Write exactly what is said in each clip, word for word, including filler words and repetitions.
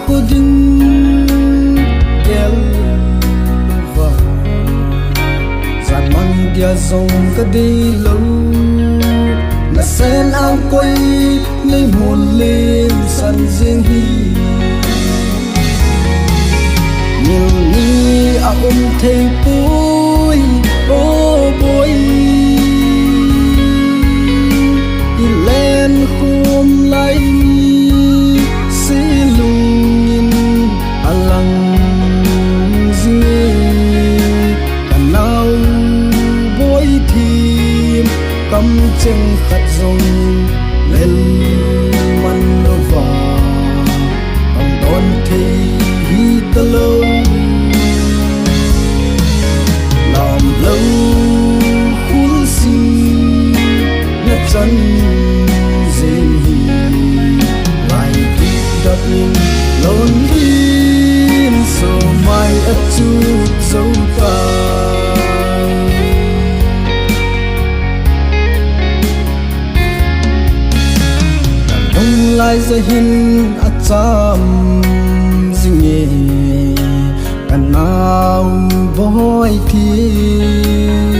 Kuding gel va, zan mang dia zong ka dei lo. Na sen ang koi nei mul lim san zing hi. Mil ni a um thei pui, o boi. I len khum lai ni, si lungin a lang zing e. Ka nau boi thim, kam cheng khat zong lel man lo va, ang don thei hi ta lo. Lam lo khul sin na chan zing hi, lai kik dap in lon lin so mai a chu zo ta. Nung lai za hin a cham zing e, ka nau boi thim.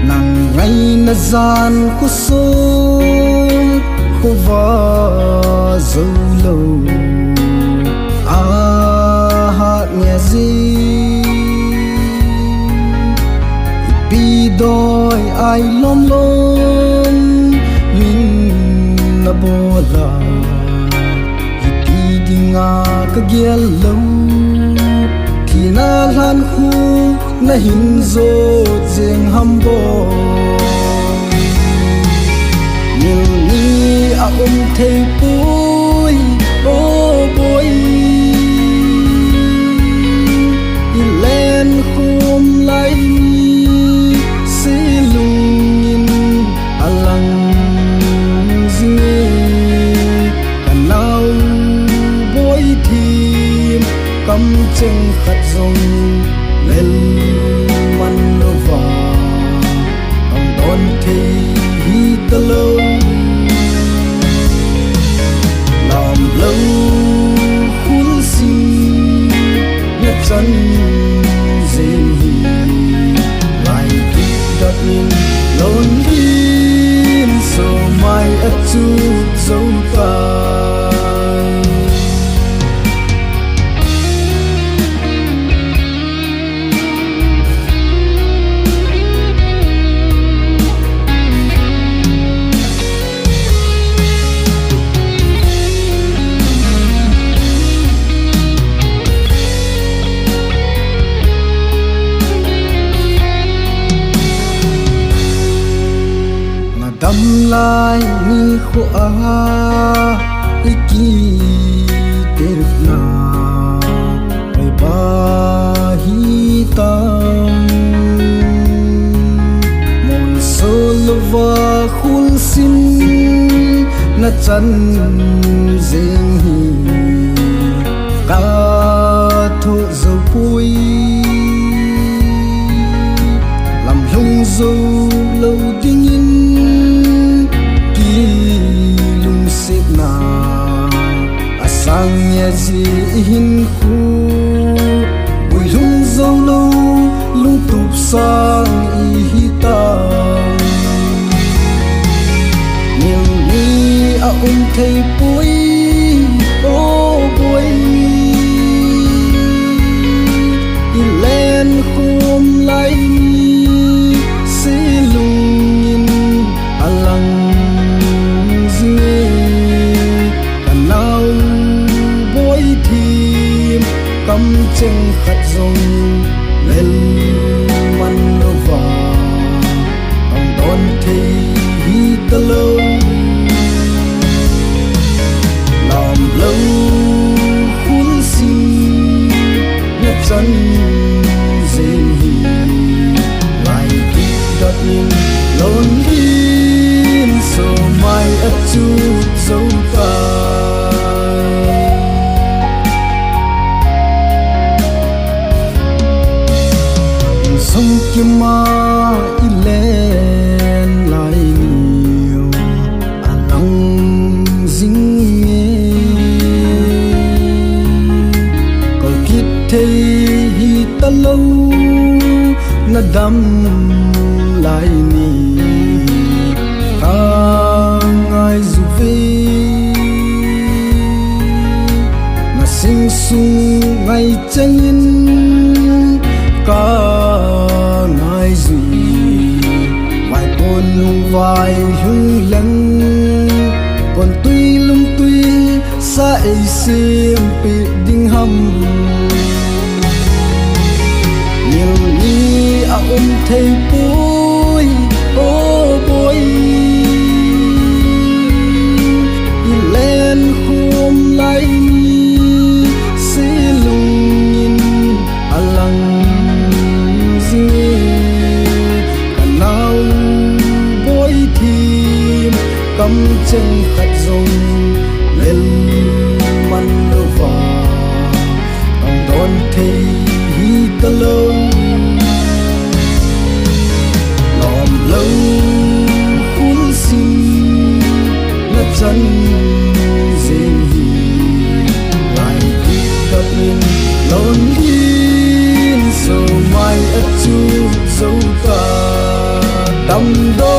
Nang ngai na zan khu sung khu va zo lo. Aha nge zi. Pi doi ai lom lom min na bola. Hi pi dinga ka gel lo. Thina hlan khu na hin zo zeng ham bo. Mil ni a um thei pui, o boi. I len khum lai ni, si lungin a lang zing e. Ka nau boi thim, kam cheng khat zong lel man lo va, ang don thei hi ta lo. Lam lo khul sin na chan zing hi, lai kik dap in lon lin so mai a chu zo ta. Na dam lai ni khu a i ki tep na. Pai ba hi tam. Mon so lo va khul sin na chan zing hi. Ka tho zo pui. Lam lung zo lo dingin ki lungsetna. A sang nge zi i hin khu, bui lung zo lo, lungtup sang i hi ta. Mil ni a um thei pui, o boi. I len khum lai ni, si lungin a lang zing e. Ka nau boi thim, kam cheng khat zong lel man lo va, ang don thei hi ta lo. Lam lo khul sin na chan zing hi, lai kik dap in lon lin so mai a chu zo ta. Song kima i len lai ni a lang zing e. Tam lai ni ka ngai juve, na sing sung ngai changin ka ngai jui. Vai kon lung vai lung leng, kon tui lung tui sa ei sim pi ding ham. Nil ni a um thei poi, o boi. I len khom lai ni silung in a lang jing e. Ka nau boi thim kam cheng khat jong lel man lova, ang don thei hi ta lo. Lom lo khun sin na chan jing hi, lai ki kap in lon hin so mai a chu so ta dam do.